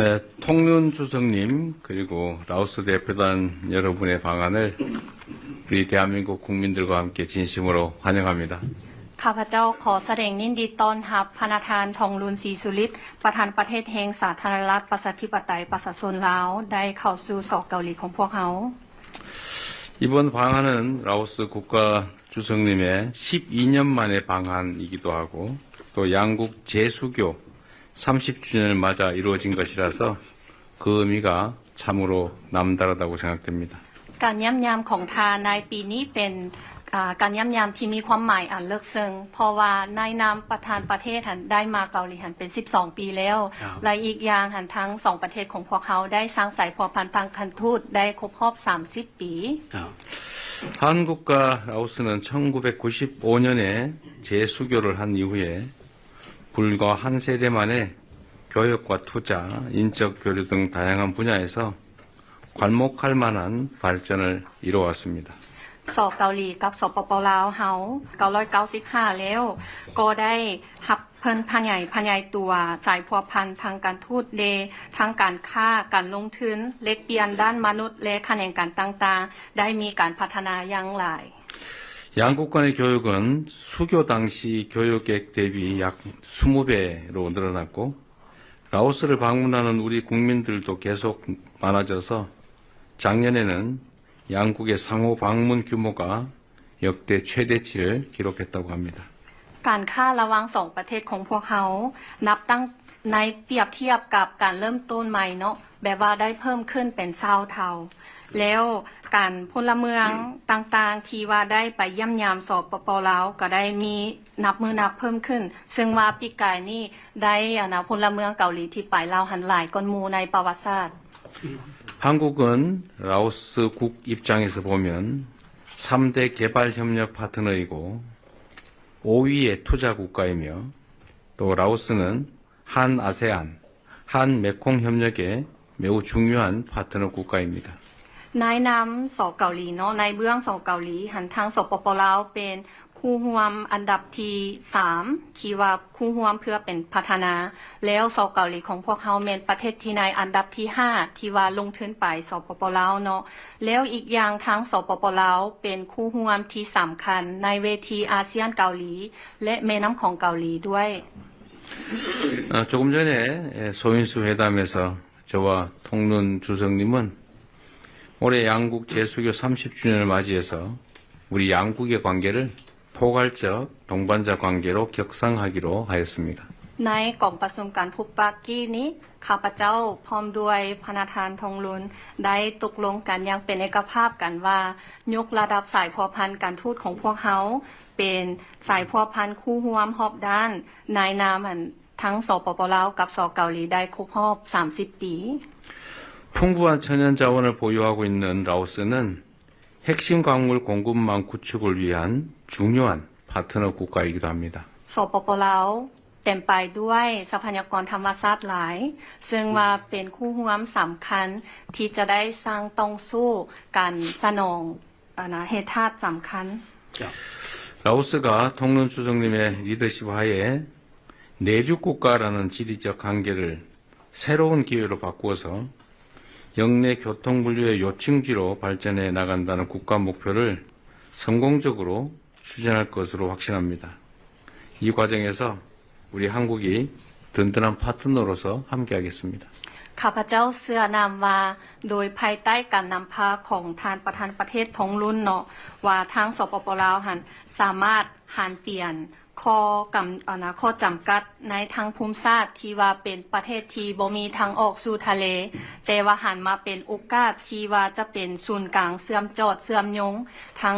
네, 통룬 주석님, 그리고 라오스 대표단 여러분의 방한을 우리 대한민국 국민들과 함께 진심으로 환영합니다. ຂ້າພະເຈົ້າຂໍສະແດງຍິນດີຕ້ອນຮັບພະນະທ່ານ ທອງລຸນ ສີສຸລິດ ປະທານປະເທດແຫ່ງສາທາລະນະລັດ ປະຊາທິປະໄຕ ປະຊາຊົນລາວ ໄດ້ເຂົ້າສູ່ ສ ເກົາຫຼີ ຂອງພວກເຮົາ. 이번 방한은 라오스 국가 주석님의 십이 년 만의 방한이기도 하고, 또 양국 재수교 삼십 주년을 맞아 이루어진 것이라서 그 의미가 참으로 남다르다고 생각됩니다. ການຢ້ຳຢາມຂອງທ່ານໃນປີນີ້ເປັນ ອາ ການຢ້ຳຢາມທີ່ມີຄວາມໝາຍອັນເລິກເຊິ່ງ ເພາະວ່າໃນນາມປະທານປະເທດຫັ້ນໄດ້ມາເກົາຫຼີຫັ້ນເປັນສິບສອງປີແລ້ວ ແລະ ອີກຢ່າງຫັ້ນທັງສອງປະເທດຂອງພວກເຮົາໄດ້ສ້າງສາຍພົວພັນທາງການທູດໄດ້ຄົບຮອບສາມສິບປີ. 한국과 라오스는 천구백구십오 년에 재수교를 한 이후에 불과 한 세대 만에 교육과 투자, 인적 교류 등 다양한 분야에서 괄목할 만한 발전을 이뤄왔습니다. ສ ເກົາຫຼີ ກັບ ສປປ ລາວເຮົາ ເກົ້າຮ້ອຍເກົ້າສິບຫ້າແລ້ວ ກໍໄດ້ຮັບເພິ່ນຂະຫຍາຍ ຂະຫຍາຍຕົວສາຍພົວພັນທາງການທູດເດ ທາງການຄ້າ ການລົງທຶນ ແລກປ່ຽນດ້ານມະນຸດ ແລະ ຂະແໜງການຕ່າງໆ ໄດ້ມີການພັດທະນາຢ່າງຫຼາຍ. 양국 간의 교육은 수교 당시 교육객 대비 약 이십 배로 늘어났고, 라오스를 방문하는 우리 국민들도 계속 많아져서 작년에는 양국의 상호 방문 규모가 역대 최대치를 기록했다고 합니다. ການຄ້າລະຫວ່າງສອງປະເທດຂອງພວກເຮົາ ນັບຕັ້ງໃນ ປຽບທຽບກັບການເລີ່ມຕົ້ນໃໝ່ເນາະ ແບບວ່າໄດ້ເພີ່ມຂຶ້ນເປັນຊາວເທົ່າ ແລ້ວການ ພົນລະເມືອງຕ່າງໆ ທີ່ວ່າໄດ້ໄປຢ້ຽມຢາມ ສປປ ລາວ ກໍໄດ້ມີນັບມື້ນັບເພີ່ມຂຶ້ນ ເຊິ່ງວ່າປີກາຍນີ້ໄດ້ ອັນນະ ພົນລະເມືອງເກົາຫຼີທີ່ໄປລາວຫັ້ນຫຼາຍກ່ອນໝູ່ໃນປະຫວັດສາດ. 한국은 라오스 국 입장에서 보면 삼 대 개발 협력 파트너이고 오 위의 투자 국가이며, 또 라오스는 한아세안, 한메콩 협력에 매우 중요한 파트너 국가입니다. ໃນນາມ ສ ເກົາຫຼີເນາະ ໃນເບື້ອງ ສ ເກົາຫຼີ ຫັ້ນທາງ ສປປ ລາວ ເປັນຄູ່ຮ່ວມອັນດັບທີສາມ ທີ່ວ່າຄູ່ຮ່ວມເພື່ອເປັນພັດທະນາ ແລ້ວ ສ ເກົາຫຼີ ຂອງພວກເຮົາແມ່ນປະເທດທີ່ໃນອັນດັບທີຫ້າ ທີ່ວ່າລົງທຶນໄປ ສປປ ລາວ ເນາະ ແລ້ວອີກຢ່າງທາງ ສປປ ລາວ ເປັນຄູ່ຮ່ວມທີ່ສຳຄັນໃນເວທີອາຊຽນເກົາຫຼີ ແລະ ແມ່ນ້ຳຂອງເກົາຫຼີດ້ວຍ. 아, 조금 전에, 예, 소인수 회담에서 저와 통룬 주석님은 올해 양국 재수교 삼십 주년을 맞이해서 우리 양국의 관계를 포괄적 동반자 관계로 격상하기로 하였습니다. ໃນກອງປະຊຸມການພົບປະກີ້ນີ້ ຂ້າພະເຈົ້າພ້ອມດ້ວຍພະນະທ່ານ ທອງລຸນ ໄດ້ຕົກລົງກັນຢ່າງເປັນເອກະພາບກັນວ່າ ຍົກລະດັບສາຍພົວພັນການທູດຂອງພວກເຮົາ ເປັນສາຍພົວພັນຄູ່ຮ່ວມຮອບດ້ານ ໃນນາມ ອັນ ທັງ ສປປ ລາວ ກັບ ສ ເກົາຫຼີ ໄດ້ຄົບຮອບສາມສິບປີ. 풍부한 천연자원을 보유하고 있는 라오스는 핵심 광물 공급망 구축을 위한 중요한 파트너 국가이기도 합니다. ສປປ ລາວ ເຕັມໄປດ້ວຍຊັບພະຍາກອນທຳມະຊາດຫຼາຍ ເຊິ່ງວ່າເປັນຄູ່ຮ່ວມສຳຄັນທີ່ຈະໄດ້ສ້າງຕ່ອງສູ້ການສະໜອງ ອັນນະ ແຮ່ທາດສຳຄັນ. 라오스가 통룬 주석님의 리더십 하에 내륙 국가라는 지리적 한계를 새로운 기회로 바꾸어서 역내 교통 물류의 요충지로 발전해 나간다는 국가 목표를 성공적으로 추진할 것으로 확신합니다. 이 과정에서 우리 한국이 든든한 파트너로서 함께하겠습니다. ຂ້າພະເຈົ້າເຊື່ອນຳວ່າ ໂດຍພາຍໃຕ້ການນຳພາຂອງທ່ານປະທານປະເທດ ທອງລຸນ ເນາະ ວ່າທາງ ສປປ ລາວ ຫັ້ນ ສາມາດຫັນປ່ຽນ ຂໍ້ກຳ ອັນນະ ຂໍ້ຈຳກັດໃນທາງພູມສາດທີ່ວ່າເປັນປະເທດທີ່ບໍ່ມີທາງອອກສູ່ທະເລ, ແຕ່ວ່າຫັນມາເປັນໂອກາດທີ່ວ່າຈະເປັນສູນກາງເຊື່ອມຈອດເຊື່ອມໂຍງທາງ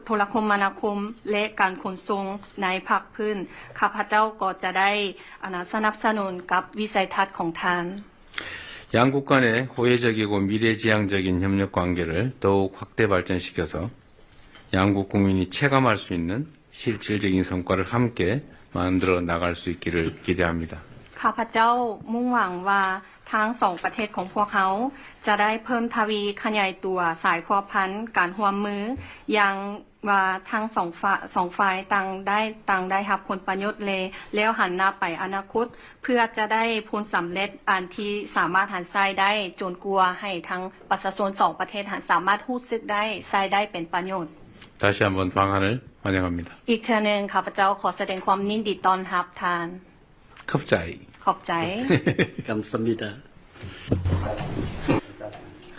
ໂທລະຄົມມະນາຄົມ ແລະ ການຂົນສົ່ງໃນພາກພື້ນ. ຂ້າພະເຈົ້າກໍຈະໄດ້ ອັນນະ ສະໜັບສະໜູນກັບວິໄສທັດຂອງທ່ານ. 양국 간의 호혜적이고 미래지향적인 협력 관계를 더욱 확대 발전시켜서 양국 국민이 체감할 수 있는 실질적인 성과를 함께 만들어 나갈 수 있기를 기대합니다. ຂ້າພະເຈົ້າມຸ່ງຫວັງວ່າ ທັງສອງປະເທດຂອງພວກເຮົາຈະໄດ້ເພີ່ມທະວີຂະຫຍາຍຕົວສາຍພົວພັນການຮ່ວມມື ຢ່າງວ່າທັງສອງຝ່າຍ ສອງຝ່າຍຕ່າງໄດ້ ຕ່າງໄດ້ຮັບຜົນປະໂຫຍດ ແລະ ແລ້ວຫັນໜ້າໄປອະນາຄົດ ເພື່ອຈະໄດ້ຜົນສຳເລັດອັນທີ່ສາມາດຫັນໃຊ້ໄດ້ ຈົນກວ່າໃຫ້ທັງປະຊາຊົນສອງປະເທດຫັ້ນສາມາດຮູ້ສຶກໄດ້ ໃຊ້ໄດ້ເປັນປະໂຫຍດ. 다시 한번 방한을 환영합니다. ອີກເທື່ອໜຶ່ງ ຂ້າພະເຈົ້າຂໍສະແດງຄວາມຍິນດີຕ້ອນຮັບທ່ານ. ܚອບໃຈ. ܚອບໃຈ. 감사합니다.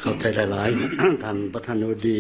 ຂອບໃຈຫຼາຍໆ ທ່ານປະທານາທິບໍດີ.